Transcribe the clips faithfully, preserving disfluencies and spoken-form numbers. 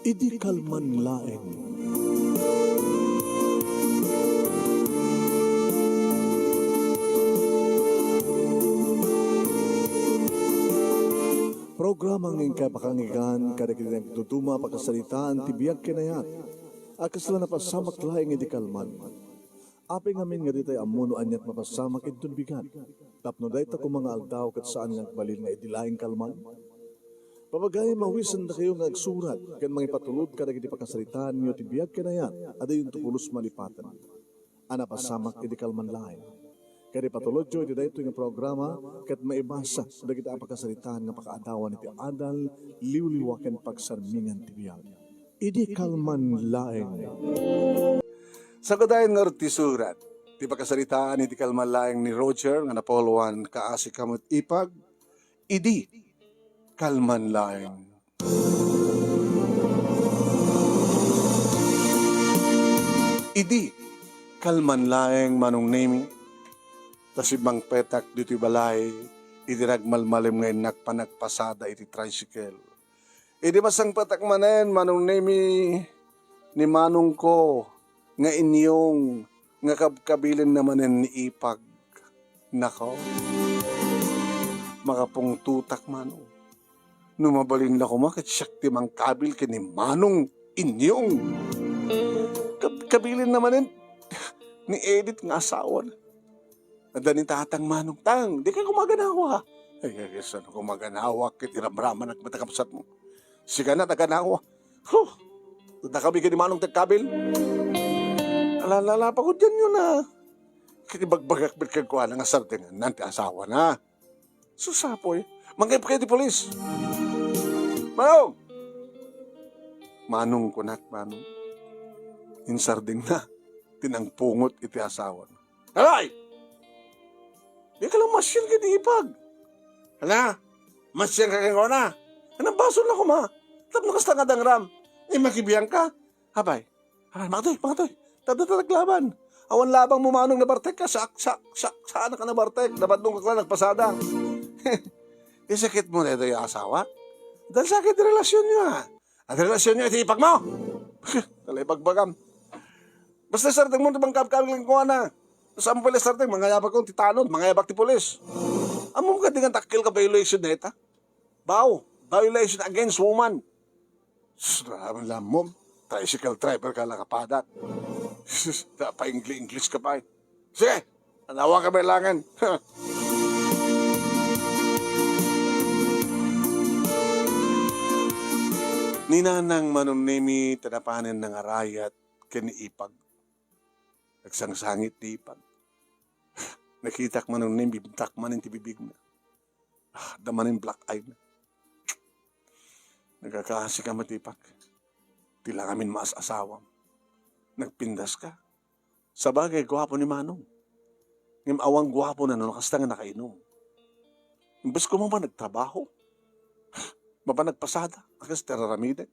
Idi kalman laeng. Programa nga inkay pakanggan kadagiti nagduduma a pakasaritaan ti biag ken ayat a kasla napasamak laeng idi kalman. Apay ngamin nga ditay ammo no aniat mapasamak inton bigat? Tapno dayta koma nga aldaw ket saan nga agbalin nga idi laeng kalman? Papagayam, mawisendakayo nga agsurat ken mangipatulod kadagiti pakasaritaanyo ti biag ken ayat a diyonto pulos malipaten a napasamak idi kalman laeng. Ket ipatulodyo iti daytoy nga programa ket maibasa dagiti a pakasaritaan nga pakaadawan iti adal, liwliwa ken pagsarmingan ti biag. Idi kalman laeng. Sagadayen nga urtisurat ti pakasaritaan iti kalman laeng ni Roger nga napauluan kaasi ka met ipag, idi kalman laeng. Idi kalman laeng, Manong Nemi, ta simmangpetak ditoy balay idi nagmalmalem nga innak panagpasada iti tricycle. Idi masangpetak manen, Manong Nemi, ni manongko nga inyong nga kabkabilenna manen ni ipag. Nako, makapungtotak, Manong. No mabalinna koma ket siak ti mangkabil ken ni Manong inyong. Kab-, kabilenna manen ni Edith nga asawana. Adda ni Tatang, Manong. Tang, dika koma aganawa. Ay, ay, ay, saan ko maganawak ket iramramanak met a kabsatmo? Sika na, aganawa. Huh! Dakami ken ni Manong ti agkabil. Ala, ala, ala, pagudyanyo na. Ket ibagbagak met kenkuana nga sardengenna ti asawana. Sus, apoy. Mangngeg kayo ti pulis. Manong! Manong, kunak, Manong. Insardengna ti nangpungot iti asawana. Aray! Dika lang masian ken ni ipag. Hala? Masian ka kenkuana? Anong basol na koma? Tapno kasta nga dangram. Ni makibiang ka? Abay. Abay, makatoy, makatoy. Tadda ta naglaban. Awan labang mo, Manong, nabartek ka. Sak, sak, sak, saan ka nabartek? Dapat nung ka lang nagpasada. Isakit mo na ito yung asawa? Dahil sakit relasyon niyo, ha? At relasyon niyo, iti ipag mo! Talay pagbagam. Basta sardeng mo, di bang kabkabig lang kuha na. Saan mo pala sardeng? Mangayabak kong ti tanod, mangayabak ti pulis. Amo ka di nga takkel ka violation na ita. Bao, violation against woman. Sus, ram-, lamom. Tricycle driver ka lang kapadat. Sus, da pa English-English ka pa eh. Sige, anawa ka may langan. Ni Nanang Manong Nemi, tanapanen nangarayat ken ni Ipag. Nagsangsangit ni Ipag. Nakitak Manong Nemi, bibtak man ti bibigna. Ah, damanen black eye na. Nagkakaasi ka, Matipak. Ti lang amin maas-asawam. Nagpindas ka. Sabagay, guapo ni Manong. Ngem awan guapo na no kasta nga nakainom. Imbes ko mapan nagtrabaho. Mapan nagpasada. Akas tararamidek.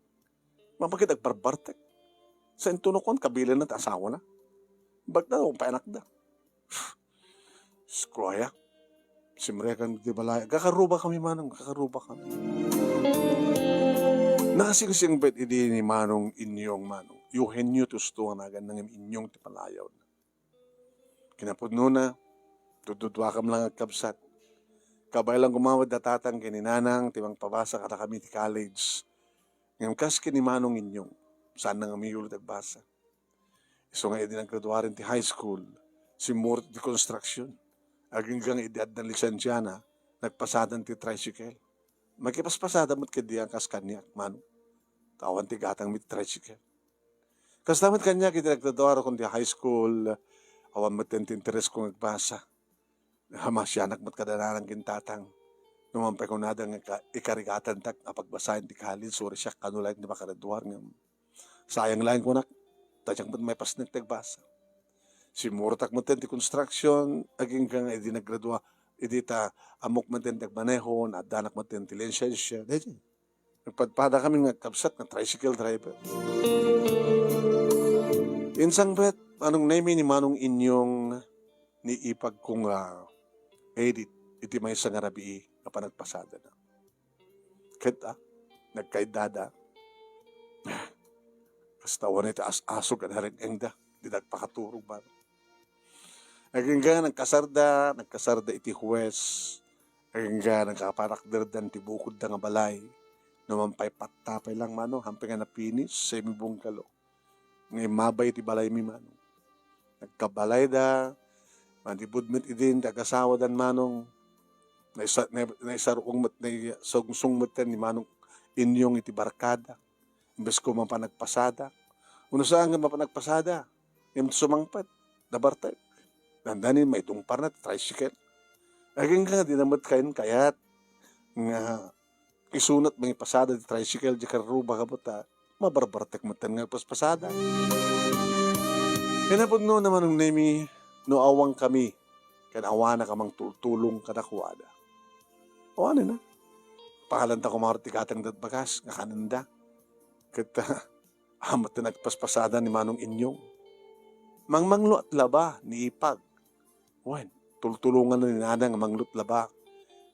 Mapakit agbarbartek. Sa intunokon, kabilan na ti asawa na. Bagda, kung payanak da. Skroya. Simrekan di balay. Kakaruba kami, Manong. Kakaruba kami. Nasingsing bet idi ni Manong Inyong, Manong. Eugenio Tusto nga nagan nangem Inyong ti palayaw. Kinapudnona, dududwakam lang agkabsat. Kabay lang gumawad da tatang ken ni nanang ti mangpabasa kadakami ti college. Ngem kas ken ni Manong Inyong, saan na nga miyulo ti agbasa. Isu nga idi naggraduaren ti high school, simmurot ti construction. Agingga nga idi addan lisensiana, nagpasadan ti tricycle. Makipaspasada met ket dian kas kaniak, Manong. Ta awan ti gatang met tricycle. Kasta met kaniak idi naggraduarakon ti high school, awan met ti interes ko nga agbasa. Masianak met kada nanang ken tatang. Numan pay kunada nga ka-, ikarigatantak a pagbasaen ti college, uray siak kano laeng ti makagraduar ngem sayang laeng kunak, ta diak met maipasnek ti agbasa. Simmurotak met ti construction, agingga nga idi nagradua, idi ta ammok met ti agmaneho, naaddanak met ti lisensia. Daytoy. Nagpadpada kami nga agkabsat nga tricycle driver. Insang bet, Manong Nemi ni Manong Inyong ni ipag ko nga Edith iti maysa nga rabii nga panagpasadana. Ket, ah, nagkaiddada. Kasta awan iti as-asog a nareng-engda, dida agpakaturog man. Agingga nagkasarda, nagkasarda iti huwes. Agingga nagkaparakderdan ti bukodda nga balay. No man pay patta pay lang, Manong, hampay nga napinis, semi-bungalow. Nga immabay iti balaymi, Manong. Nagkabalayda, manibud met idin ti agasawadan, Manong. Naisa-, nai-, naisarukong met, naisungsong met ni Manong Inyong iti barkada. Imbes ko mapan nagpasada. Uno saan nga mapan nagpasada? Ngem sumangpet, nabartek. Dandani maitungparna ti tricycle. Agingga dina met kayen kayat nga isunat mangipasada ti tricycle di karruba kabut a mabarbartek metten nga agpaspasada. Ken napudno na Manong Nemi no awankami ken awanak a mangtultulong kadakuada. Awanen a. Pangalanta koma ti gatangda ti bagas nga kanenda. Ket, ah, amat ti nagpaspasada ni Manong Inyong. Mangmanglo at laba ni Ipag. Wen, tultulongan ni Nanang a manglo at laba.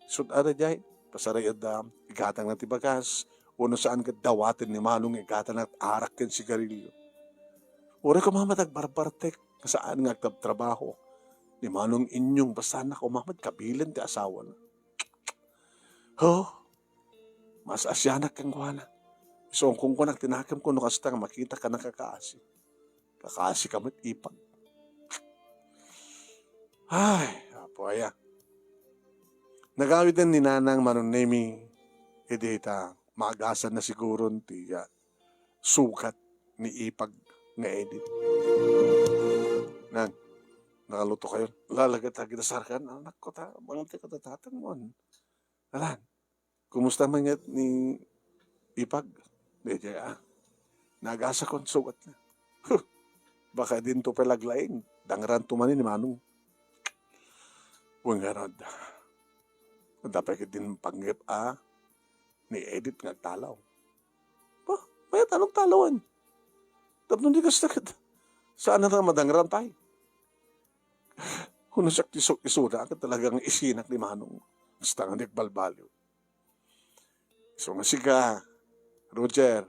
Sud-ada jay, pasarayadda, igatangna ti bagas, wenno saan ket dawaten ni Manong igatangna arak ken sigarilyo. Uray koma met agbarbartek, nga saan nga agtabtrabaho ni Manong Inyong, basta anak, umamat kabilen ti asawana. Ho, mas asianak kenkuana. Isu kunkunak ti nakemko no kasta nga makitak a nakakaasi. Kakaasi ka met, Ipag. Ay, apo aya. Nagawiden ni Nanang Manong Nemi, idi ta maagasan na siguron ti, ah, sukat ni Ipag nga Edit. Nang, nakaluto kayo? Lalagat lagi na sarkan, anak ko ta, manganti ka tatatang mo. Alan, kumusta man nga ni Ipag? Daydiay, ah. Nagasa kon sugat na. Huh! Baka dinto pay laglaing. Dangran to man ni Manong. Wen ngarud. Adda pay ket din panggep a ni Edit nga agtalaw. Ba, mayat anong talawan? Tapno di kasta ket saan na madangran pay? Kuno siak ti isu-, isuda ket talagang isinak ni Manong. Basta nga di agbalbaliw. Isu nga sika, Roger.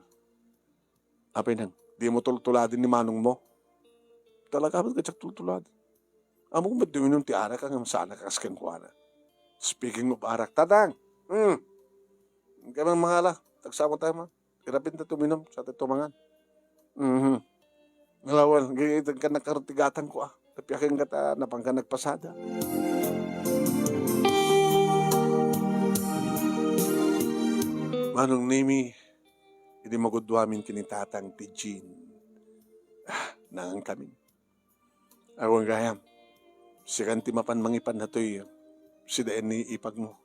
Apay nang, di mo tultuladin ni Manong mo? Talaga met nga diak tultuladin. Ammok met di uminom ti arak, ngem saan a kas kenkuana. Speaking of arak, Tatang! Hmm. Kaya mangala, tagsamo tayo man. Irapin ta tuminom, sa tayo tumangan. Mhm. Ngalawan, gayud ka nagkarot ti gatang ko, ah. Tapiakin ka ta, napangka nagpasada. Manong Nemi, idi magudduamin ken ni Tatang ti Jean. Ah, nangan kami. Awan gayam. Sikan ti mapan mangipan datoy sidaen ni Ipag mo.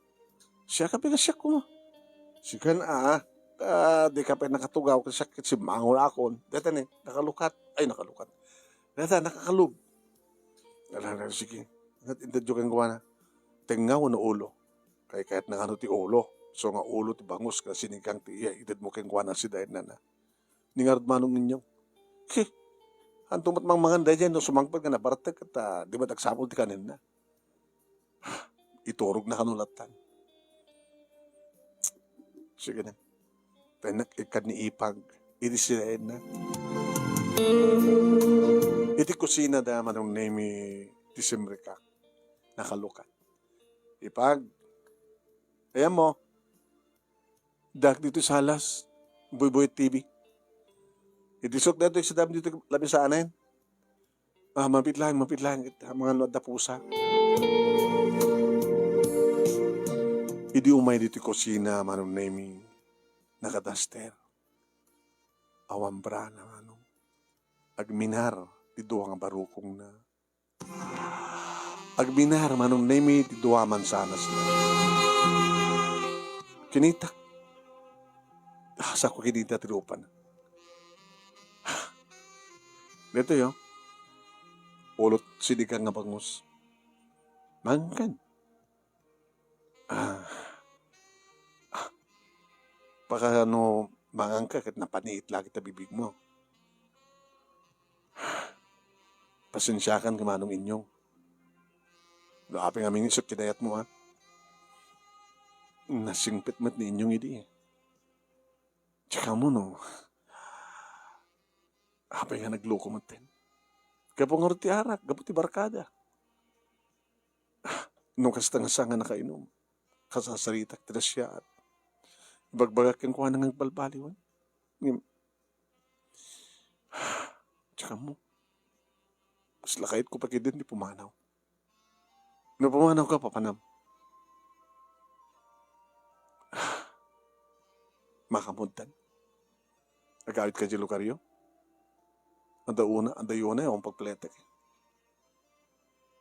Siak a pigasiak koma. Sikan a, ta di ka pay nakatugaw ket siak ket simmangon akon. Deta ni, nakalukat. Ay, nakalukat. Deta, nakakalub. Ala, ala, sige. Ngat intedyo kenkuana. Tengnga wenno ulo? Kay kayat na ngano ti ulo. So nga ulo ti bangus nga sinigang ti iya, itedmo kenkuana sidaennana. Ni ngarud Manong Inyong. He, anto met mangmangan daydiay no sumangpet nga nabartek ket, ah, di met agsapul ti kanenna. Iturogna kano lattan. Sige na. Tennak ikkan ni Ipag. Idi sidaenna. Iti kusina da Manong Nemi ti simrika. Nakalukat. Ipag. Ayan mo. Dak ditoy salas, buybuy T V. Idisok daytoy sadam ditoy lamisaan. Ah, mapit lang, mapit lang, ket amangan no adda pusa. Idi umay ditoy kusina, Manong Nemi, nakadaster. Awan bra na, Manong. Agminar ti dua nga barukongna. Agminar Manong Nemi ti dua mansanas. Kinitak. Ah, sako kinita ti rupana. Dito yo. Ulot sinigang nga bangus. Mangkan. Ah. Ah. Baka no manganka ket napaniit lagi ta bibigmo. Pasensiakan ka Manong Inyong. No apay ngamin isut kinayatmo, ha? Nasingpet met ni Inyong idi. Tsaka mo, no? Apay nga nagloko metten? Gapu ngarud ti arak, gapu ti barkada. No kasta nga saan nga nakainom, kasasaritak ti nasiaat. Ibagbagak kenkuana nga agbalbaliwen. Ngem, tsaka mo, mas lakayat ko pa ketdin ti pumanaw. No pumanaw ka, papanam. Makamudtan. Agawid ka di lugaryo? Adda una, adda yuna, yung pagpletek.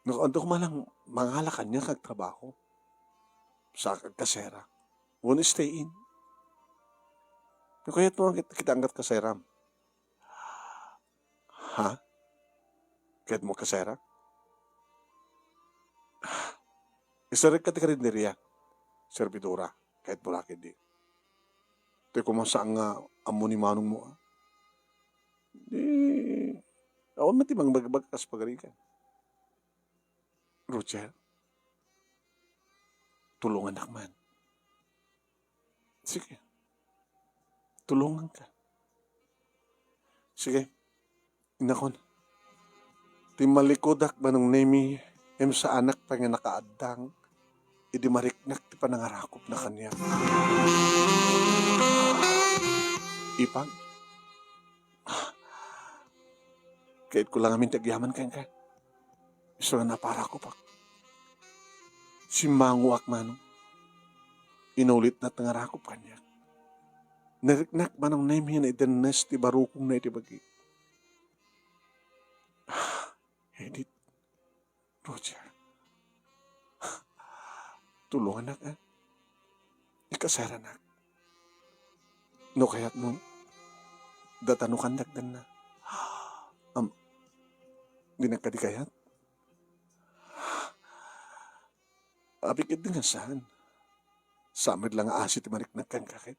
No, adda ko man lang mangala kaniak agtrabaho. Sa agkasera. Wano stay in. No, kayat mo kita, kita anggat kaseram. Ha? Kayat mo kasera? Isarek ka ti karinderia. Servidora. Kayat mo laki di. Ti kumasaan nga ammo ni manong mo, ah. Di, awan man ti mangbagbag kas pagarikan. Roger, tulungannak man. Sige. Tulunganka. Sige. Inakon. Ti malikudak, Manong Nemy, em, saanak pay nga nakaaddang idi mariknak ti panangarakupna kaniak. Ipag, kayatko lang amin ti agyaman kenka. Isu nga naparakupak. Simmangoak, Manong. Inulitna ti nangarakup kaniak. Nariknak, Manong Nemy, nga naidennes ti barukongna iti bagi. Edith, Roger, tulongannak, a. Ikasaranak. No kayatmo, datano kan dagdanna. Am, dinak kadi kayat? Apay ketdi nga saan? Sa met la nga asi ti mariknak kenka ket.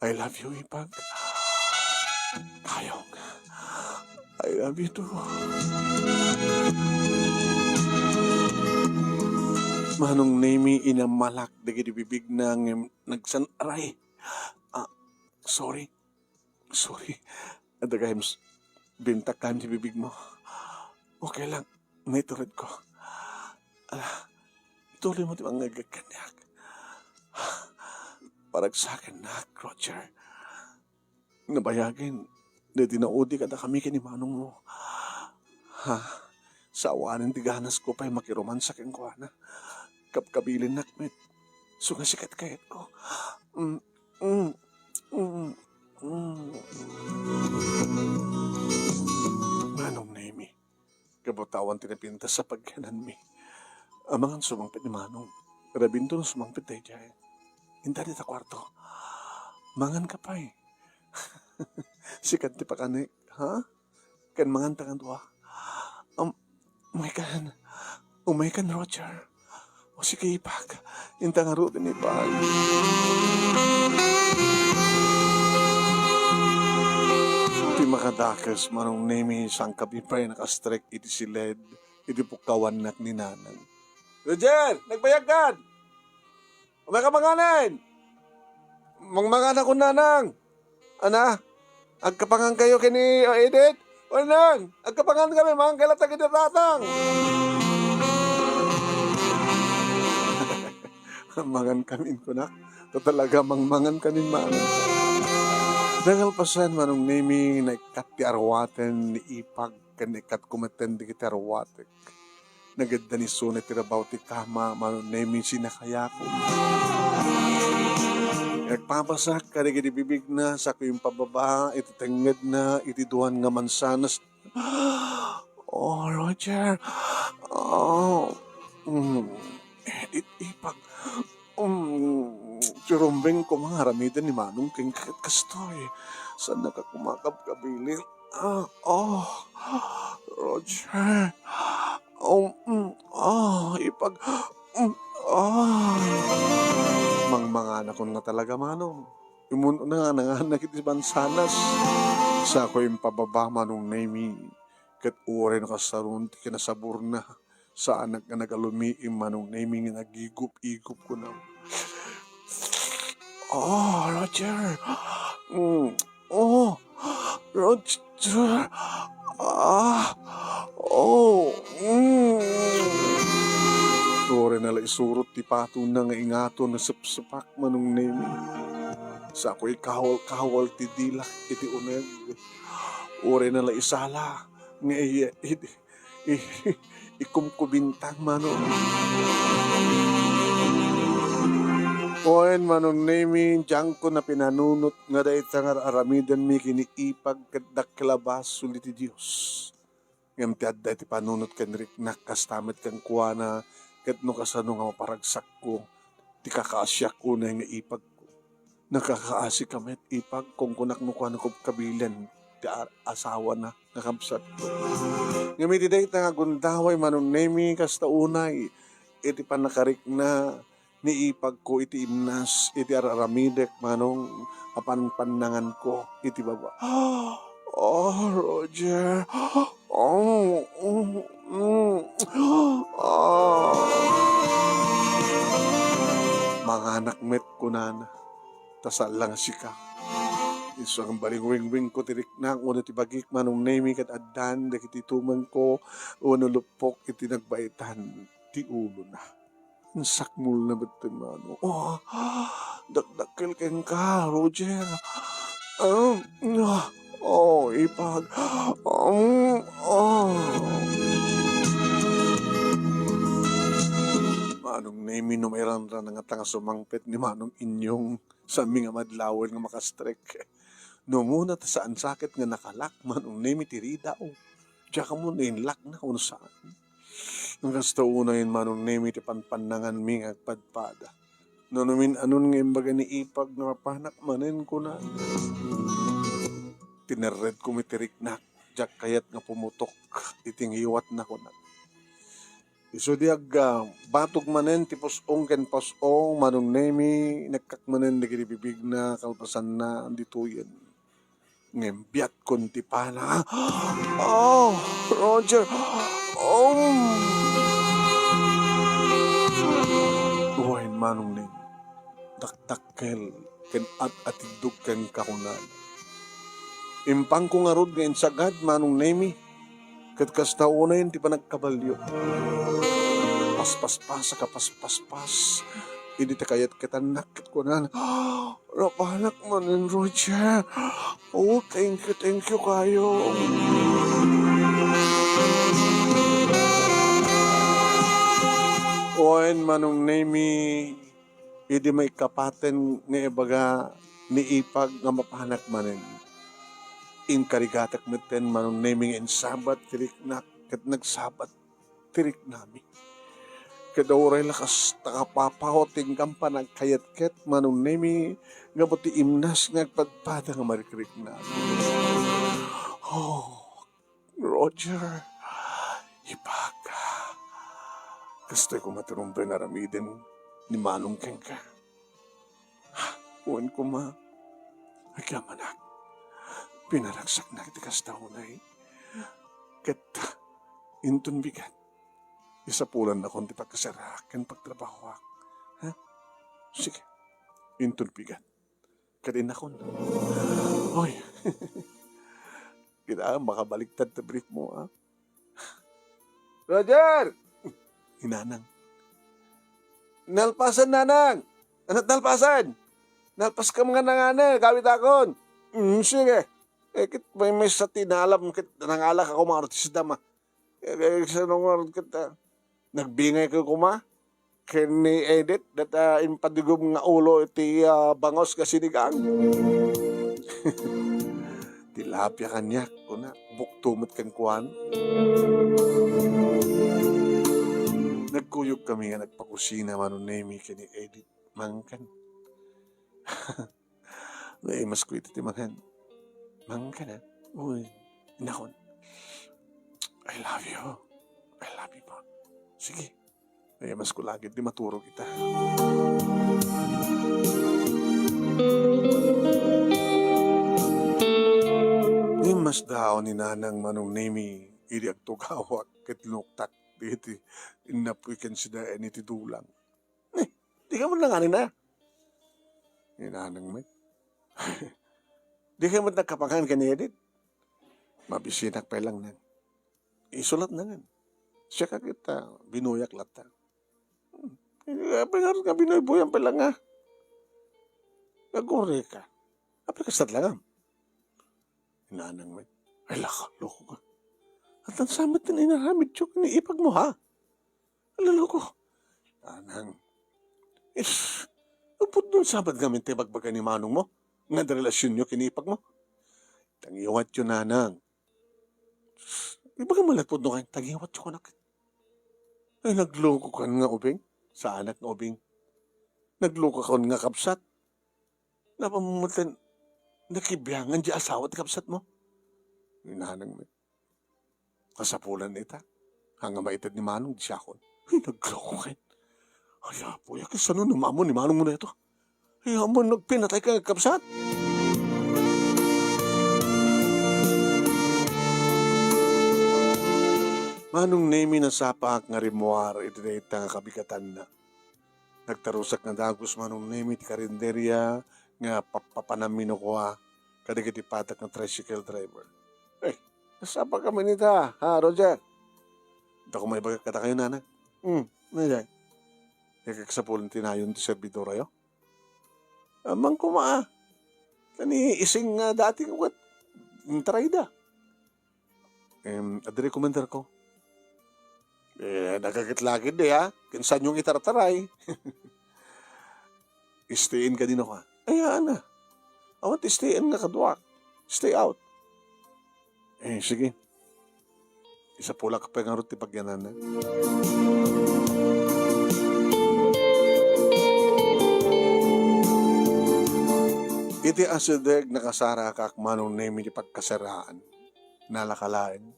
I love you, Ipag. Tayong. I love you too. Manong Nemy, inammalak dagiti bibigna ngem nagsan-, aray. Ah, sorry. Sorry. Adda gayam s-, bintak gayam ti bibigmo. Okay lang. Naituredko. Ala, ituloy mo ti mangngegngeg kaniak. Paragsakennak, Roger. Nabayagen, daydi naudi kadakami ken ni manongmo. Ha? Sawanen ti ganasko pay makiromansa kenkuana. Kabkabilinnak met. Isu nga sika ti kayatko. Mm, mm, mm, mm. Manong Nemy, gapu ta awan ti napintas a pagyananmi. Amangan sumangpet ni Manong. Rabinto no sumangpet daydiay. Inta dita kuarto. Mangan ka pay. Sika ti pakanek, ha? Ken mangan ta nga dua. Um, umay kan. Umay kan, Roger. O sige, Ipag. Inta ngaruden, Ipag. Ti makadakes, Manong Nemy, sangkami pay nakastrek iti siled iti pukkawannak ni Nanang. Roger, nagbayagkan! Umay ka manganen! Mangmangan ako, Nanang! Ana, agkapangan kayo ken ni, o, Edith? O, Nang, agkapangan kami, mangan kayo latta iti tatang! Mangan kami, kunak. Ta talaga, mangmangan kami, mangan. Dangal pasen, Manong Nemy, naikkat ti arwaten ni Ipag, ken naikkat ko metten dagiti arwatek. Nagedda ni Sune ti rabaw ti kama, Manong Nemy, sinakayakon. Nagpapasak kadagiti bibigna, sa ko impababa iti tengngedna iti duan nga mansanas. Oh, Roger. Oh, mm, Edith, Ipag. Mm, ti rumbeng koma nga aramiden ni Manong kenka ket kastoy. Saannaka koma kabkabilin. Ah, oh, Roger. Oh, mm, ah, Ipag. Mm, ah. Mangmanganakon nga talaga, Manong. Imun-una nga nanganak iti mansanas. Sa ko impababa, Manong Nemy. Ket uray no kasaron ti kinasaborna. Saanak nga nagalumiim, Manong Nemy, nga nagigup-igup, kunam. Oh, Roger! Mm. Oh, Roger. Ah, oh, mm. Uray na la isurot ti patona nga ingato nasepsepak, Manong Nemi. Sako ikawal-kawal ti dilak iti uneg. Uray na la isala nga iya iti i-, ikumkubintang, Manong. Wen, Manong Nemi, dianko napinanunot nga dayta nga ar-aramidenmi ken ni Ipag ket dakkel a basol iti Dios. Ngem ti adda iti panunot ken riknak, kasta met kenkuana, ket no kasano nga maparagsakko, ti kakaasiak unay nga ipagko. Nakakaasika met, ipag, kunkunak no kuana kabkabilen ti a-, asawana nga kabsatko. Ngem iti dayta nga gundaway, Manong Nemi, kasta unay iti pannakarikna ni ipagko iti imnas iti ar-aramidek, Manong, a panpannanganko iti baba. Oh, Roger. Oh, mm, mm. Ah. Manganak met, kunana, ta saan la nga sika. Isu nga balingwingwingko ti riknak wenno ti bagik, Manong Nemi, ket addan dagiti tumengko wenno luppok iti nagbaitan ti ulona. Insakmolna met ti Manong. Oh, dakdakkel kenka, Roger. Um, ah, oh, ipag. Um, oh. Manong Nemi, no mairanran nga ta nga sumangpet ni Manong Inyong, saanmi nga madlawen nga makastrek. No umuna ta saan sa ket nga nakalak, Manong Nemi, ti ridaw. Diak ammo no inlakna wenno saan. Kasta unay, Manong Nemi, ti panpannanganmi nga agpadpada. No, no min-anon nga imbaga ni ipag nga mapanak manen, kuna. Tinerredko met ti riknak, diak kayat nga pumutok iti ngiwatna, kuna. Isu di ag-, ah, batog manen ti pus-ong ken pus-ong, Manong Nemi, nekkak manen dagiti bibigna kalpasanna ditoyen. Ngem biatkon ti pana. Oh, Roger. Um. Wen, Manong Nemi, dakdakkel ken at-atiddog kenka, kunana. Impangko ngarud nga insagad, Manong Nemi, ket kasta unayen ti panagkabalio. Paspaspasak a paspaspas idi ta kayatketannak ket kunana, "Napanak manen, Roger. Oh, thank you, thank you kayo." Wen, Manong Nemi, idi maikkapaten nga ibaga ni ipag nga mapanak manen, inkarigatak metten, Manong Nemi, nga insabat ti riknak ket nagsabat ti riknami. Ket uray la kasta, kapapaw ti inkan panagkayatket, Manong Nemi, gapu ti imnas nga agpadpada nga marikriknami. Oh, Roger, ipag, kastoy koma ti rumbeng aramiden ni Manong kenka. Wen koma, agyamanak, pinaragsaknak iti kasta unay. Ket inton bigat, isapulannakon ti pagkasaraak ken pagtrabahoak. Ha? Sige, inton bigat. Ket innakon. Oy. Kita, makabaliktad ti brief mo, ha? Roger! Ni Nanang. Nalpasan, Nanang! Ania ti nalpasan? Nalpaskam nga nangana, kawitakon. Mm, sige. Eh, ket maymaysa ti inalam ket nangalak a koma artista, ma. Eh, eh, sino nga ket, ah, nagbingay ka koma ken ni Edith, dayta impadigom nga ulo iti, ah, bangus nga sinigang. Tilapia kaniak, kuna, bukto met kenkuana. Nagkuyogkami nga nagpakusina, Manong Nemi, ken ni Edith. Mangkan. Naimasko iti ti mangan. Mangkan, a? Uy, innakon. I love you. I love you po. Sige. Naimasko lagi ti maturog ita. Naimasdaon ni Nanang, Manong Nemi, idi agtugawak ket linuktak dagiti innapuy ken sidaen iti dulang. Eh, di ka man nanganina. Ni Nanang met. Dika met nakapangan ken ni Edith? Mabisinak pay lang, Nang. Isulat na ngan. Siak ket, ah, binuyak latta. Hmm. Eh, apay ngarud nga binuybuyan pay lang, ah? Agureka. Apay kasta langam? Ni Nanang met. Ay, laka, loko ka. At ang samat din inaramid yo, ni ipag mo, ha? Ala, loko. Nanang. Is, upod nun sabat ngamin ti bagbaga ni manong mo, nga adda relasyonyo ken ni ipag mo? Tangiwatyo, Nanang. Ibaga man la't pudno kayo, tangiwatyo kunak. Ay, naglokokan nga ubing. Saanak nga ubing. Naglokokan nga kabsat. Napamumutan, nakibiangan di asawa ti kabsat mo. Ni Nanang met. Kasapulan ita. Haan nga maited ni Manong, di siakon. Ay, nagloko ken. Ay, apo, ya, kasano namamo ni Manong mo na ito? Ay, amo, nagpinatay ka nga kabsat. Manong Nemi, nasapaak nga rimmuar iti dayta nga kabigatanna. Nagtarusak nga dagus, Manong Nemi, ti karinderia nga papapanammi no kua kadagiti padak nga tricycle driver. Eh, nasapa kami nita, ha, Roger? Dako maibaga kadakayo, Nanang. Hmm, Roger. Nagkaksapulan ti nayon ti serbidorayo? Amang kuma, ah. Kani ising nga dati ko ket intarayda. Em, adda rekomendar ko. Eh, nagkakit lagi di, ha? Kinsan yung itartaray? Stay in ka din ako, ha? Ay, haan na. Awan ti stay in nga kaduak. Stay out. Eh, sige. Isapulak pay ngarud ti pagyananna. Iti asideg, nakasarakak, Manong Nemi, ti pagkasaraan. Nalaka laeng.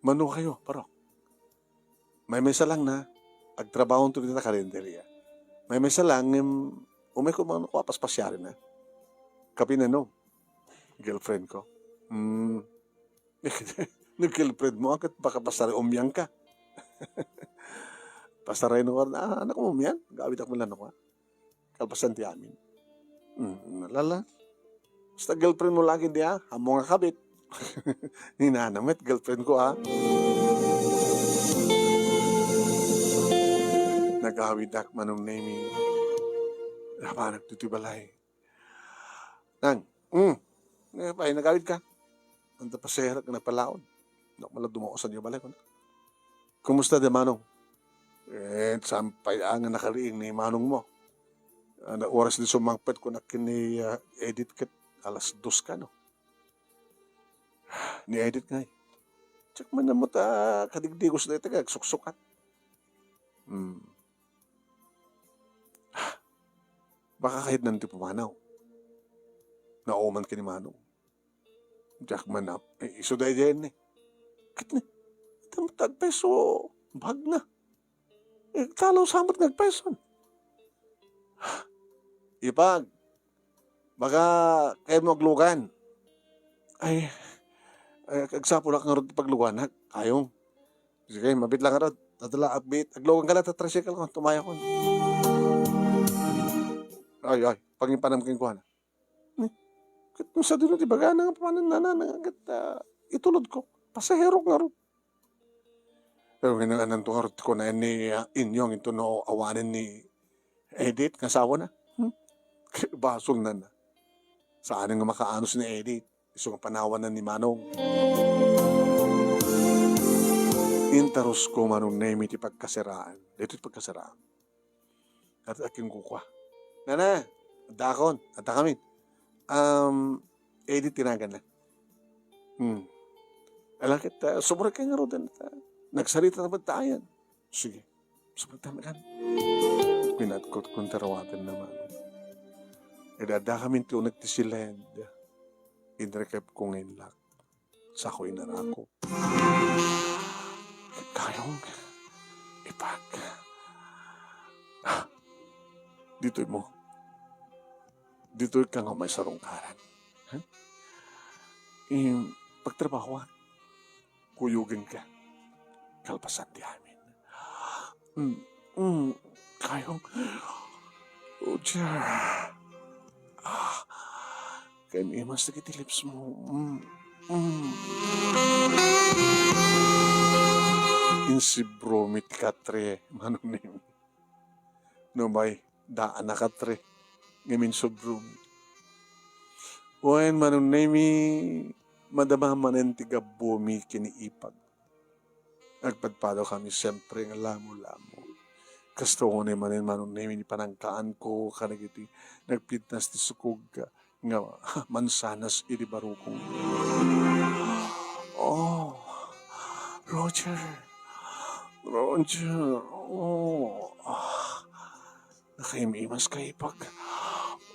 Mano kayo, parok? Maymaysa lang na, agtrabaho to dita karinderia. Maymaysa lang, ngem, umay ko man, paspasiari na. Kapinan no? Girlfriend ko. Hmm. No girlfriend mo, agkat baka pasari umyang ka. Pasaray no, ah, anak mo umyang? Gawid ako lang no, ah. Kalpasan ti amin. Hmm, lala. Basta girlfriend mo lagi di, ah. Amo nga kabit. Ni Nana met, girlfriend ko, ah. Nagawidak, Manong Nemi. Napanak dito'y balay. Nang, mm. Eh, pay, nagawid ka. Anta paserak nga nagpalaod. Nak mala dumaosan niyo balay ko na. Kumusta di Manong? Eh, sampay nga nakariing ni Manong mo. Ana, oras di sumangpet ko na ken ni, ah, Edith ket alas dos ka, no? Ni Edith ngay. Check man na mo ta kadigdigos na ita, agsuksukat. Hmm. Baka kahit nanti pumanaw. Nauman ka ni Manong. Diak man ap-, eh, isu daydiay ni. Ket ni, ita met agpeso, bag na. Eh, talaw samat nga agpeson. Ipag, baka kayo mo aglugan. Ay, ay, agsapulak nga rod pagluganak. Ayong. Sige, mabit lang nga rod. Tatala, abit. Aglugan ka lang, ta tricycle ko. Tumaya ko. Ay, ay. Pangipanam king kuhan. Ni, ket no sadino ti bagana nga pamanennana nga ket, ah, itulod ko. Pasahero ngarud. Pero nga nang ananto ngarud ti kunaen ni, ah, Inyong intono awanen ni Edith nga asawana. Hmm? Basolna na. Saan nga makaanus ni Edith. Isu nga panawanna ni Manong. Intarusko, Manong Nemi, ti pagkasiraan. Daytoy ti pagkasiraan. At aking kukua. Nana, adakon, adda kami. Um, Edith, tinagan na. Hmm. Ala ket, ah, sumurek ka ngaruden, ta nagsarita na pagtaayan. Sige. Sumurek ta, mekan. Pinatkot kon tarawaten naman. Ida adda kami ti uneg ti siled. Inrekep ko nga inlak. Sako inarako. Kayong ipag. Ah, ditoy mo. Ditoy ka nga may sarungkaran. Ha? Im, pagtrabahoan. Kuyogen ka. Kalpasan ti amin. Mm, mm, kayong. Oh, dear. Ah, Kayat imas dagiti lips mo. Mm. Mm. Insibro mi ti katre, Manong Nemi. No may, daan a katre. Ngem insubrom. Wen, Manong Nemi, madama manen ti gabbomi ken ni Ipag. Agpadpadawkami siempre nga lamo-lamo. Kasta unay manen, Manong Nemi, ni panangkaanko kadagiti nagpintas ti sukog nga mansanas idi barukong. Oh, Roger. Roger. Oh. Nakaimimas ka, Ipag.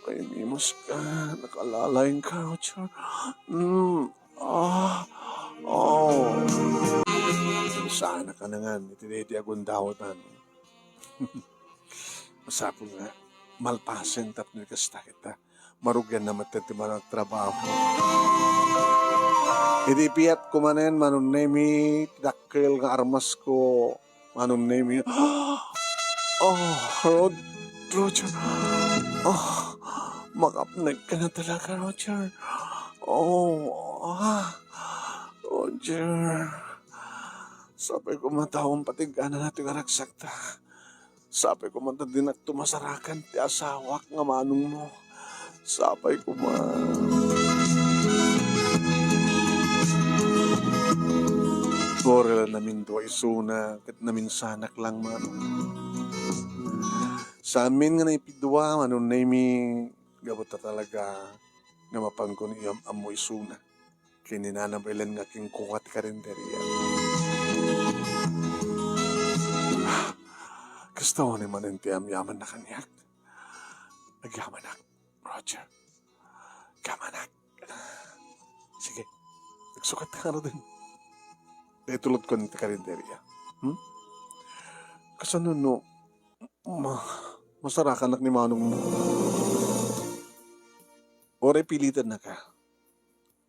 Nakaimimas ka. Nakalalayng ka, Roger. Mm. Ah. Oh. Sana ka nangan. Iti, iti agundawatan. Masapul nga malpasen tapno kasta kita. Marugianna met ti managtrabaho. Idi ipiyatko manen, Manong Nemi, ti dakkel nga armasko, Manong Nemi. Oh, Rod-, Roger. Oh, makapnek ka na talaga, Roger. Oh, ah, Roger. Sapay koma ta awan patigana na ti karagsakta. Sapay koma ta dinakto masarakan ti asawak nga manongmo. Sapay koma. Uray la namindua isuna ket naminsanak lang, Manong. Saanen nga naipidua, Manong Nemi, gapu ta talaga nga mapanko nga iam-ammo isuna ken ni Nana Belen nga kinkuha ti karinderia. Kasta unay manen ti agyamanak kaniak. Agyamanak, Roger. Agyamanak. Sige, agsukat ka ngaruden. Itulodkon ti karinderia. Hmm? Kasano no ma-, masarakanak ni manongmo? Uray pilitennaka.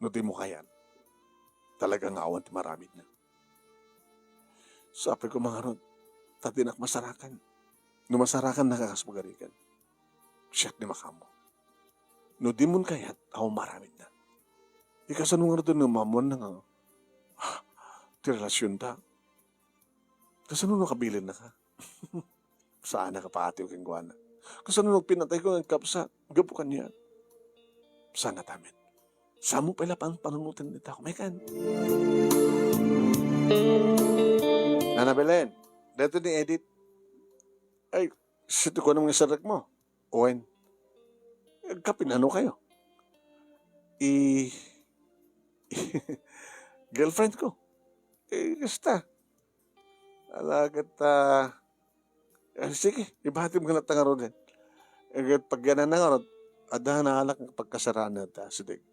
No dimo kayat, talaga nga awan ti maramidna. Sapay koma ngarud, ta dinak masarakan. No masarakannaka, kas pagarigan, siak ti makaammo. No dimon kayat, awan maramidna. Di kasano ngarud no maammoanna nga, ah, ti relasionta? Kasano no kabilinnaka? Saan a kapatiw kenkuana. Kasano no pinatayko nga agkabsat gapu kaniak? Saan a tamen. Saan mo pay la pan-, panunoten dita, kumekan. Nana Belen, daytoy ni Edith. Ay, siti ko nga sarrekmo. Wen, agkapinano kayo? I-, girlfriend ko. Eh, kasta. Ala, ket, ah, ah, sige, ibatim ka na ta ngaruden. Eh, ket pagyananna ngarud, adda naalak nga pagkasaraan ta, sige.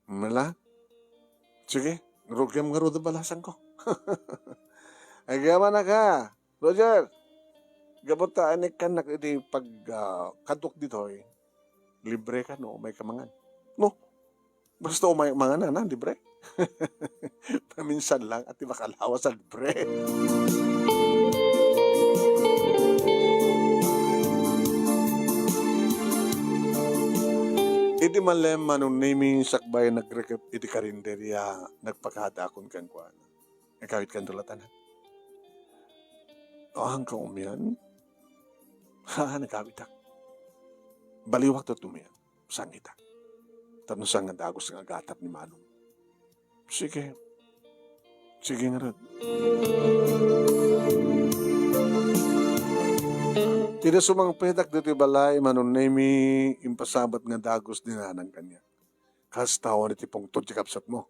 Mala? Sige, rugiam ngarud a balasangko. Agyamanak, Roger, gapu ta inikkannak iti pag-, ah, kaduak ditoy, libre ka no umay ka mangan. No? Basta umay mangan na, na, libre. Paminsan lang, at di makalawas sa libre. Idi malem, Manong Nemi, sakbay nagrekep iti karinderia, nagpakadaakon kenkuana. Nagawid ka ngarud, anak? Awan ka umian? Ha, nagawidak. Baliwak to umian. Sangita. Tapno saan nga dagus nga agatap ni Manong. Sige. Sige ngarud. Iti sumangpetak ditoy balay, Manong Nemi, impasabat nga dagus ni Nanang kaniak. Kasta awan iti pungtod ti kabsatmo.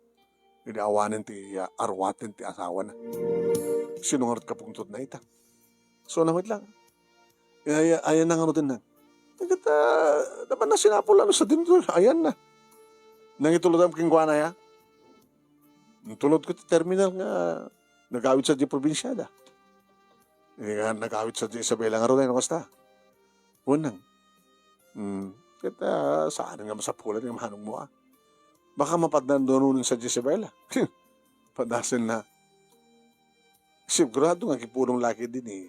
Idi awanen ti, ah, arwaten ti asawana. Sino ngarud kapungtodna ita? So, na met lang. Ay-, ay-, ayanna ngaruden na. Ket, ah, napan na sinapul, ano, sa dinto, ayanna. Nangitulodam kenkuana, ya. Tulodko ti terminal nga nagawid sadiay probinsiada. Nga nagawid sadiay Isabela ngarud, no kasta. Wen nang. Hmm. Ket, ah, saan nga masapulan nga manongmo, ah. Baka mapadnan duanon sadiay Isabela. Padasenna. Sigurado nga agipulong la ketdi ni,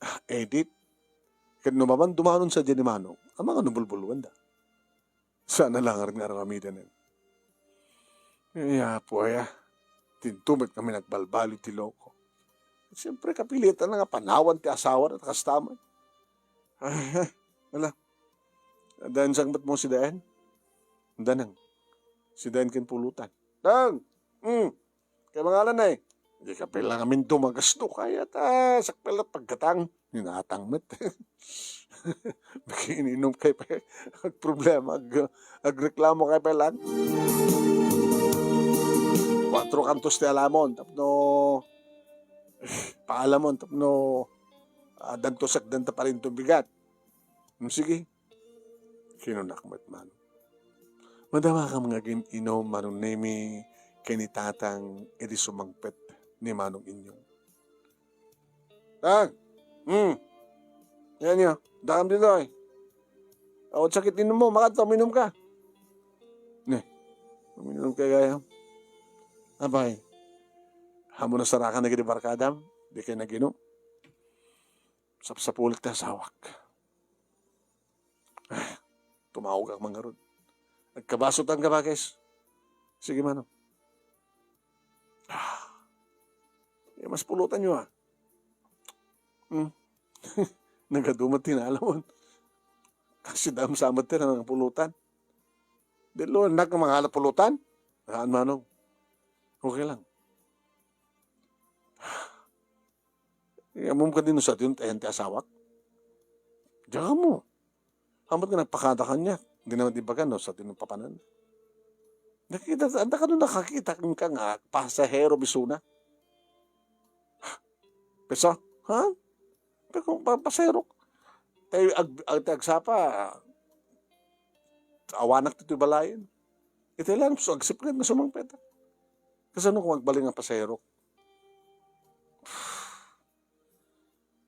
ah, Edith. Ket no mapan dumanon sadiay ni Manong, amangan no bulbuluanda. Saan a la ngarud nga aramidenen. Ay, Apo, aya. Dinto met kami nagbalbaliw ti loko. Siyempre, kapilitan na nga panawan ti asawa na, ta kasta man. Ala. Adda insangpetmo si Daen? Danang. Si Daen ken pulutan. Dang! Hmm. Kay mangalan ay. Di ka pala ngamin dumagasto kaya ta sakpel na paggatang. Ninatang met. Bagi ininum kay pa. Agproblema. Ag, agreklamo kay pa lang. Kuatro kantos ti alamon. Tapno, paalamon. Tapno, ah, danto sakdan ta parinto bigat. Hmm, sige. Kinunak met, Manong. Madamakam nga agin-inom, Manong Nemi, ken ni Tatang, idi sumangpet ni Manong Inyong. Tang! Hmm. Yan niya. Dakam ditoy. Awan sakit inom mo. Makanto, uminom ka. Ne. Uminom ka gayam. Abay. Amo na sarakan na gidi barkadam. Di kayo nag-inom. Sapsapulit ti asawak. Ah, tumawag ak man ngarud. Agkabasotan ka, bakes? Sige, Manong. Ah, eh, mas pulutan nyo, ah. Hmm. Nagadu met ti naalamon. Kasi dam sa met ti nangpulutan. Dilo, anak, nga mangalap pulutan. Haan, Manong. Okay lang. Ammom kadi no sadino ti ayan ti asawak? Diak ammo. Ammom nga nagpakada kaniak. Di naman ibaga no sadino papanan. Nakita, anda ka no nakakita ka nga pasahero bisuna? Pesa? Ha? Pero kung pa-, pasahero, tayo ag-, ag-, agsapa, awanak ditoy balayen. Iti lang, so agsipnget nga sumangpet. Kasano kung agbalin nga pasahero?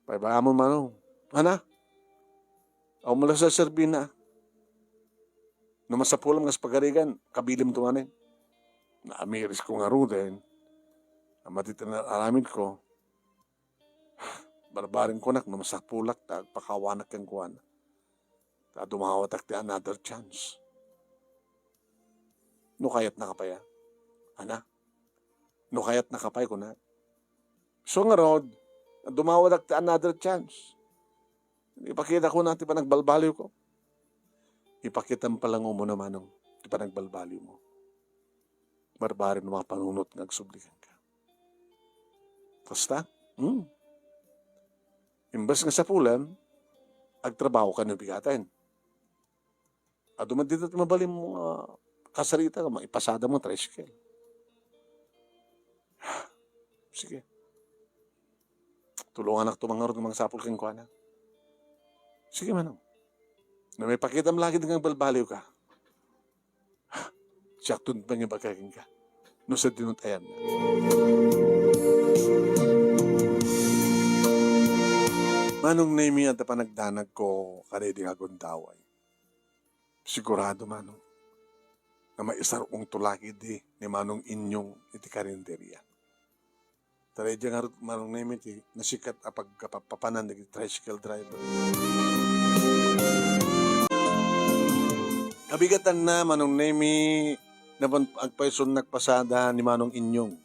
Paibaamon, Manong. Ana? Awan mo lang sa serbina. No masapulam nga sa pagarigan, kabilim to manen. Naamiris ko nga ruden. Amati ti aramid ko. Barbarin ko nak no masapulak ta agpakawanak kenkuana. Ta dumawatak ti another chance. No kayatna ka pay, a? Ana? No kayatna ka pay, kuna. So ngarud, dumawatak ti another chance. Ipakita ko na ti panagbalbaliw ko. Ipakitam pala nga umuna, Manong, ti panagbalbaliw mo. Barbarin no mapanunot nga agsubli kenka. Kasta? Hmm. Imbes nga sapulam, agtrabaho ka no bigaten. Adu met dita ti mabalin mo nga kasarita nga maipasada mo tricycle. Sige. Tulunganak to mangarud nga mangsapul kenkuana. Sige, Manong. No mapakitam lagi nga agbalbaliw ka. Siak ton pangibaga kenka. No sa dinut ayan. Manong Nemi, adda panagdanag ko kadaydi nga gundaway. Sigurado, Manong, nga maisar-ong to lagi di ni Manong Inyong iti karinderia. Tara, idiay ngarud, Manong Nemi, ti nasikat a pagkapapanan dagiti tricycle driver. Kabigatanna, Manong Nemi, napan agpayson nagpasada ni Manong Inyong.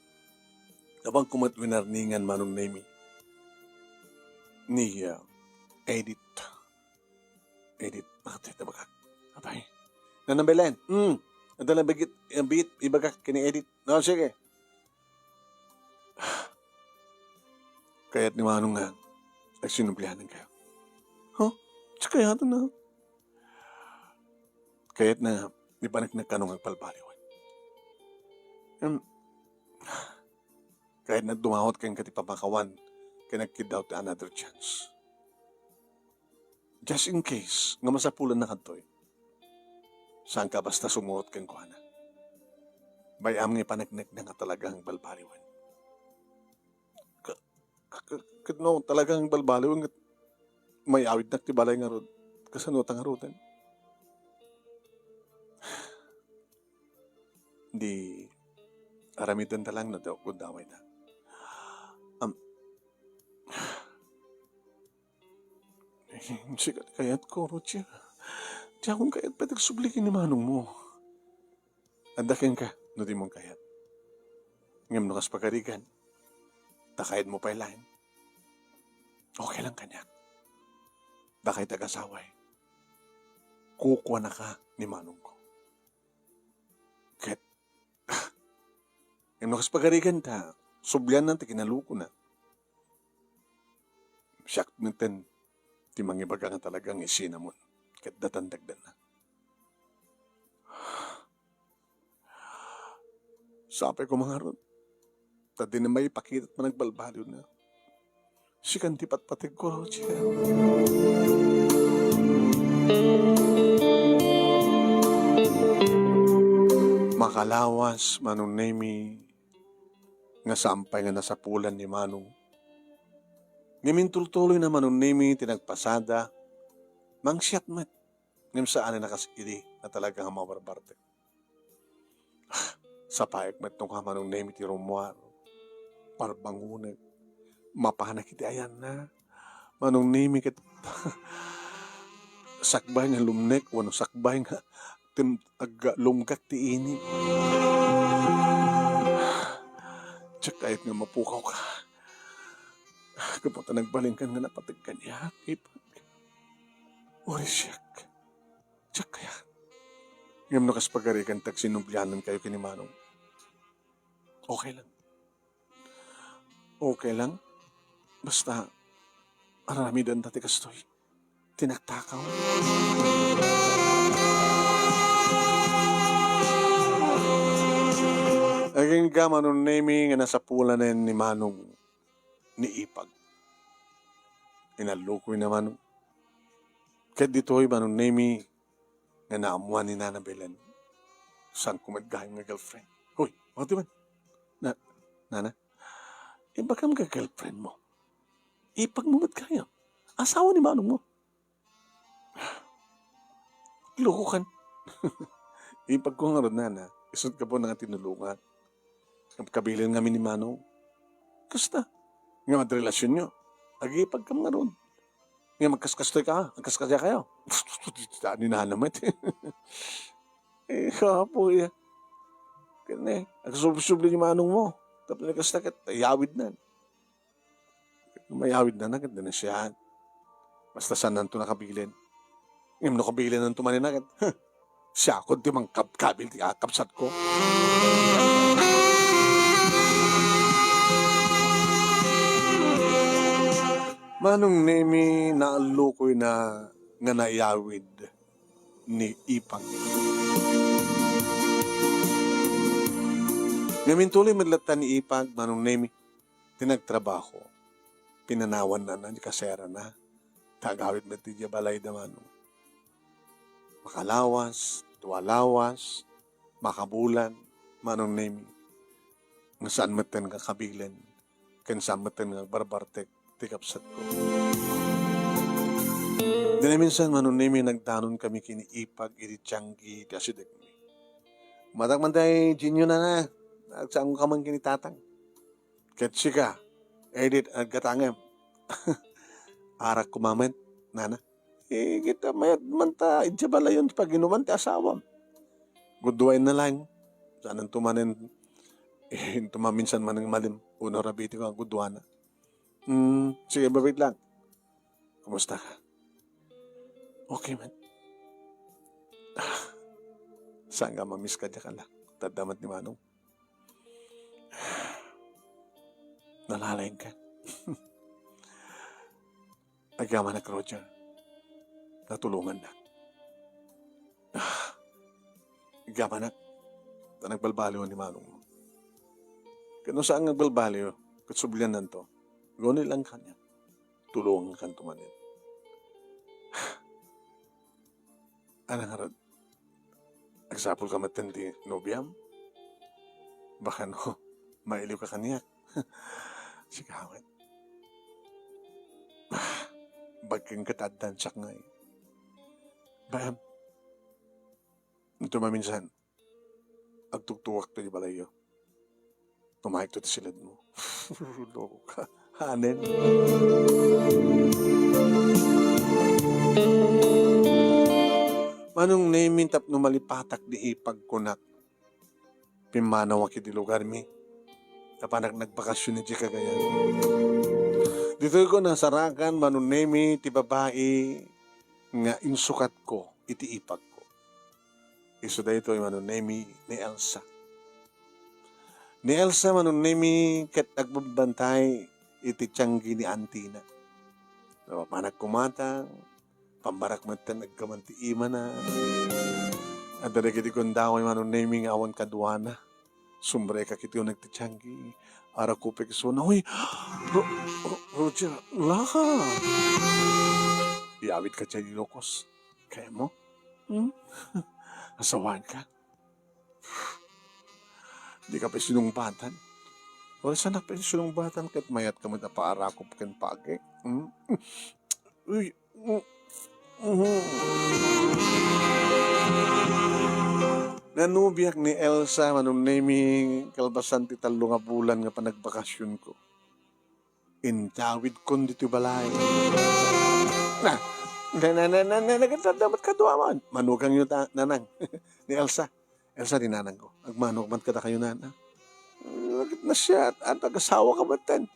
Napan kumat winarningan, Manong Nemi. Ni, ah, Edith. Edith, bakit ito bagak? Apay. Nanang Belen, hmm. Adda lang bigit, bigit, ibagak kini Edith. No, sige. Kayat ni Manong nga, agsinublianan kayo. Huh? Sa kayat na. Kayat na, di pa nagkano nga agbalbaliwan. Em, kayat na dumawat kayo kati pamakawan, kaya nagkiddaw ti another chance. Just in case, nga masapulan na kadtoy. Saan ka basta sumurot kenkuana? Bayam nga ipaneknek na nga talagang balbaliwan. Ka-, ka-, ka-, no, talagang balbaliwan nga may awid nak ti balay nga rod. Kasano ta nga roden? Di, aramiden ta lang no, daw, gundaway na. Am, Sikat kayat ko, Roger. Diakon kayat pay ti agsubli ken ni manongmo. Adda kenka no dimon kayat. Ngem no kas pagarigan, ta kayatmo pay laeng, okay lang kaniak. Dakay ti agasaway, kukuanaka ni manongko. Ket, ngem no kas pagarigan ta, sublianna ti kinalukona. Siak metten ti mangibaga nga talaga nga isinamon ket datan dagdanna. Sapay koma ngarud, ta dina maipakita ti panagbalbaliwna. Sikan ti patpategko, Roger. Makalawas, Manong Nemi, nga saan pay nga nasapulan ni Manong. Ngem intultuloyna, Manong Nemi, ti nagpasada, mangsiat met, ngem saan a kas idi nga talaga nga mabarbartek. Sapaek met no ka, Manong Nemi, ti rummuar, parbangonek, mapanak iti ayanna. Manong Nemi, ket sakbay nga lumnek, wenno sakbay nga tim-, agga-, lumgak ti init. Diak kayat nga mapukawka. Gapu ta nagbalinkan nga napateg kaniak, Ipag. Uray siak. Diak kayat. Ngem no kas pagarigan ta agsinublianankayo ken ni Manong, okay lang. Okay lang. Basta, aramidenta ti kastoy. Tinaktakaw. Agingga, Manong Nemi, nga nasapulanen ni Manong ni Ipag. Inallukoyna, Manong. Ket ditoy, Manong Nemi, nga naammoan ni Nana Belen, saanko met gayam nga girlfriend. Hoy, maudi man. Na, Nana, ibagam nga girlfriend mo. Ipag mo met gayam. Asawa ni manong mo. Loko kan. Ipag ko ngarud, Nana. Isu ti gapu na nga tinulongak. Agkabilen ngamin ni Manong. Kasta. Nga madrelasyonyo. Agipag kam ngarud. Nga magkaskastoy ka, agkaskasya kayo. Ni Nana met. Eh, kapoy, ah. Kani, agsubli-subli ni Manong mo. Tapno kasta ket, ayawid na. Mayawid na, ket dina siya. Basta saannanto nakabilen. Ngem no kabilenanto manen, ket, huh, siakon ti mangkabkabil ti kakabsatko. Manong Nemi, naallukoyna nga nayawid ni Ipag. Ngem intuloy met latta ni Ipag, Manong Nemi, ti nagtrabaho. Pinanawanna ni kaserana. Ta agawid met idiay balayda, Manong. Makalawas, dua lawas, makabulan, Manong Nemi. Nga saan metten nga kabilen, ken saan metten nga agbarbartek ti kabsatko. Dina minsan, Manong Nemi, nagdanon kami ken ni Ipag idi tianggi ti asidegmi. Umatak man tay Jinyo, Nana. Agsaanko ka man ken ni Tatang. Ket sika, Edith, aggatangem. Arak koma met, Nana. Eh, ket mayat man ta idiay balayon ti paginuman ti asawam. Guduayen na laeng. Saananto manen, eh, into maminsan man nga malim. Uno ra bitiko nga guduana. Hmm, sige, babait lang. Kumusta ka? Okay man. Ah, saan nga mamiss ka diak, ala? Tadda met ni Manong. Nalalaing ka. Agyamanak, Roger. Natulongannak. Ah, agyamanak. Ta nagbalbaliw ni Manong mo. Ket no saan nga agbalbaliw, ket subliannanto, guni lang kaniak. Tulongankanto manen. Ano ngarud? Agsapul ka metten ti nobiam? Baka no, mailiw ka kaniak. Sika met. Bagken ket addan siak ngay. Baem. Ito maminsan, agtugtugak ti balayyo. Tumayekto ti siledmo. Loko ka. Hanen. Manong Nemi, tapno malipatak di ipagkunak, pimmanaw a kidi lugarmi. Apanak nagbakasyon idiay Cagayan. Ditoy ko nasarakan, Manong Nemi, ti babai nga insukatko iti ipagko. Isu daytoy, Manong Nemi, ni Elsa. Ni Elsa, Manong Nemi, ket agbabantay iti tianggi ni antina. So, panagkumatang, pammarak metten aggaman ti imana. Adda dagiti gundaway, Manong Nemi, nga awan kaduana. Sumrek a kiti uneg ti tianggi. Arakupek isuna, "Uy, Ro-, Ro-, Roger, laka!" Iyawidka diay, Ilocos. Kayatmo? Hmm? Asawaanka? Dika pay sinungbatan? Uray, saanak pay sinungbatan ket mayat ka met a paarakop ken pagi. Hmm? Uy, mm, mhm. Nanubiak ni Elsa, Manong Nemi, kalpasan ti tallo nga bulan nga panagbakasionko. Intawidkon ditoy balay. Na, na, na, na, na, na, nagdadamot kaduaman. Manukangyo ta, nanang. Ni Elsa. Elsa, ni nanangko. Agmanok man kadakayo, nana. Nagit na siya, at, at agasawaka metten.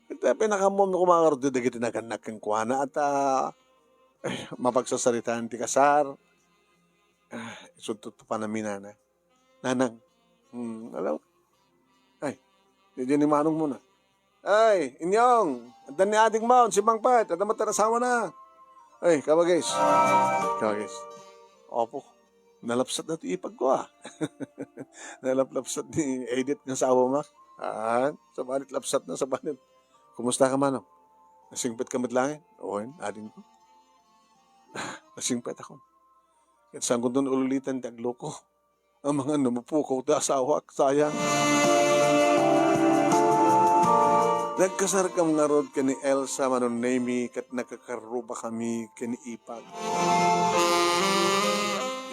Ita pinakammom no kumangarod dagiti nagannak kenkuana, at, ah, eh, mapagsasaritaan ti kasar. Ah, isuntot pa panami, nana. Nanang. Hmm, alam. Ay, di, di ni Manong muna. Ay, Inyong, adda ni Ading Maon, simmangpet, adda met asawana. Ay, kabagis. Kabagis. Opo. Nalapsat na ti ipagko, ah. Nalaplapsat ni Edith nga asawa, ma. Ah, sabanit lapsat na, sabanit. Kumusta ka, Manong? Nasingpet ka met laeng? Wen, adingko. Nasingpet ako. Ket saan ko ton ululitan ti agluko? Amangan no mapukaw ti asawak, sayang. Nagkasarkam ngarud ken ni Elsa, Manong Nemi, ket nakakarrubakami ken ni Ipag.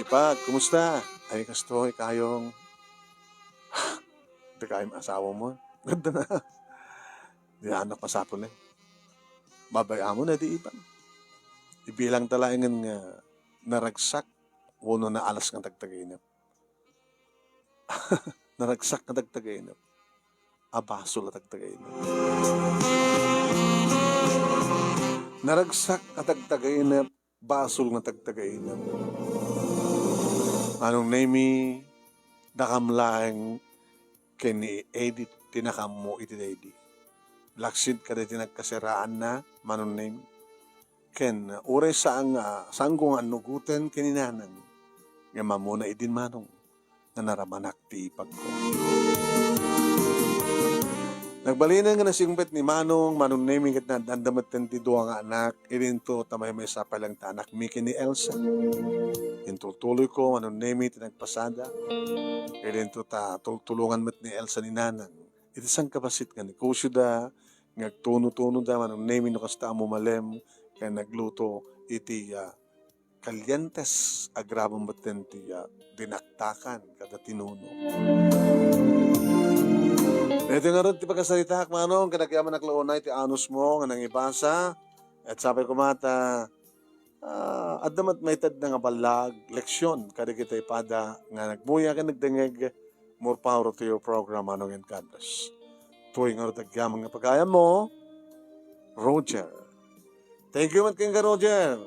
Ipag, kumusta? Ay, kastoy, kayong. Iti kayong asawa mo. Ganda na. Di anak masapul eh. Babay amo na di Ipag. Ibilang ta laengen nga naragsak wenno naalas nga tagtagainep. Naragsak nga tagtagainep. A basol a tagtagainep. Naragsak a tagtagainep, basol nga tagtagainep. Manong Nemi, dakam laeng ken ni Edith ti nakammo iti daydi. Laksid kadagiti nagkasiraanna, Manong Nemi. Ken uray saan nga, saanko nga annugoten ken ni Nanang, ngem ammona idin, Manong, nga naramanak ti ipagko. Nagbalinen nga nasingpet ni Manong, Manong Nemi, ket naadda metten ti dua nga anak, idinto ta maymaysa pay laeng ti anakmi ken ni Elsa. Intultuloyko, Manong Nemi, ti nagpasada. Idinto ta tultulongan met ni Elsa ni Nanang iti sangkabassit nga negosioda, nga agtuno-tunoda, Manong Nemi, no kasta a mumalem ken nagluto iti, ah, kalientes, agraman metten ti, ah, dinakdakan kada tinuno. Daytoy ngarud ti pakasaritaak, Manong, ket agyamanak la unay ti anusmo nga nangibasa. Et sapay koma ta, ah, adda met maitedna nga ballag, leksyon, kadagiti pada nga nagmuya ken nagdengngeg. More power to your program, Manong, and God bless. Toy ngarud ti agyamanak nga pagayammo, Roger. Thank you met kenka, Roger.